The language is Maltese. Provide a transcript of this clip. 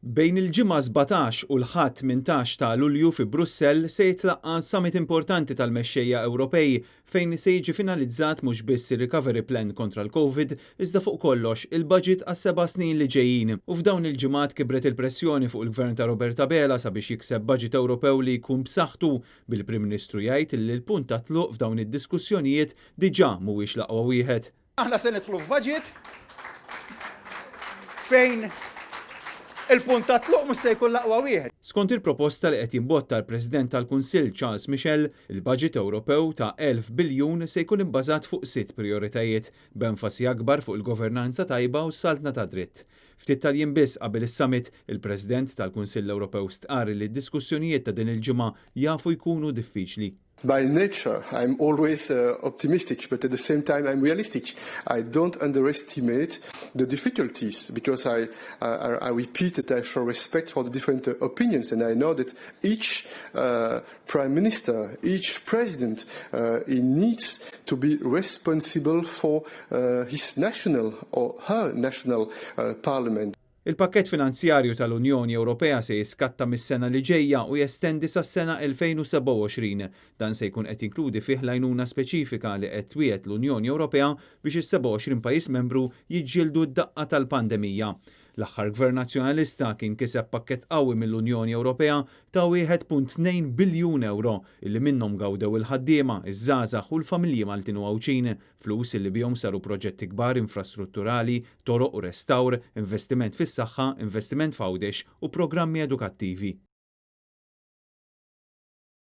Bejn il-Ġimgħa 17 u l-Ħadd 18 ta' Lulju fi Brussell se jitlaqqa' summit importanti tal-mexxejja Ewropej fejn se jiġi finalizzat mhux biss ir-recovery plan kontra l-Covid iżda fuq kollox il-budget għas-7 snin li ġejjin. U f'dawn il-ġimgħat kibret il-pressjoni fuq il-Gvern ta' Robert Abela sabiex jikseb budget Ewropew li jkun b'saħħtu, bil-Prim Ministru jgħid li l-punt ta' tluq f'dawn id-diskussjonijiet diġà mhuwiex l-aqwa wieħed. Aħna se nidħlu f'budget fejn il-punt ta' tluq mhux se jkun l-aqwa wieħed. Skont il-proposta li qed jimbotta l-President tal-Kunsill Charles Michel, il-budget Ewropew ta' 1,000 biljun se jkun ibbażat fuq sitt prijoritajiet, b'enfasi akbar fuq il-governanza tajba u s-saltna tad-dritt. Ftit tal-jiem biss qabel is-summit, il-President tal-Kunsill Ewropew stqarr li d-diskussjonijiet ta' din il-ġimgħa jafu jkunu diffiċli. By nature, I'm always optimistic, but at the same time, I'm realistic. I don't underestimate the difficulties because I repeat that I show respect for the different opinions, and I know that each prime minister, each president, he needs to be responsible for his national or her national parliament. Il-pakkett finanzjarju tal-Unjoni Ewropea se jiskatta mis-sena li ġejja u jestendi sas-sena 2027. Dan se jkun qed jinkludi fih l-għajnuna speċifika li qed twiegħed l-Unjoni Ewropea biex is-27 pajjiż membru jiġġieldu d-daqqa tal-pandemija. L-aħħar Gvern Nazzjonalista kien kiseb pakkett qawwi mill-Unjoni Ewropea ta' 1.2 biljun euro illi minnhom gawdew il-ħaddiema, iż-żgħażagħ u l-familji Maltin u Għawdxin, flus illi bihom saru proġetti kbar infrastrutturali, toroq u restawr, investiment fis-saħħa, investiment f'Għawdex u programmi edukattivi.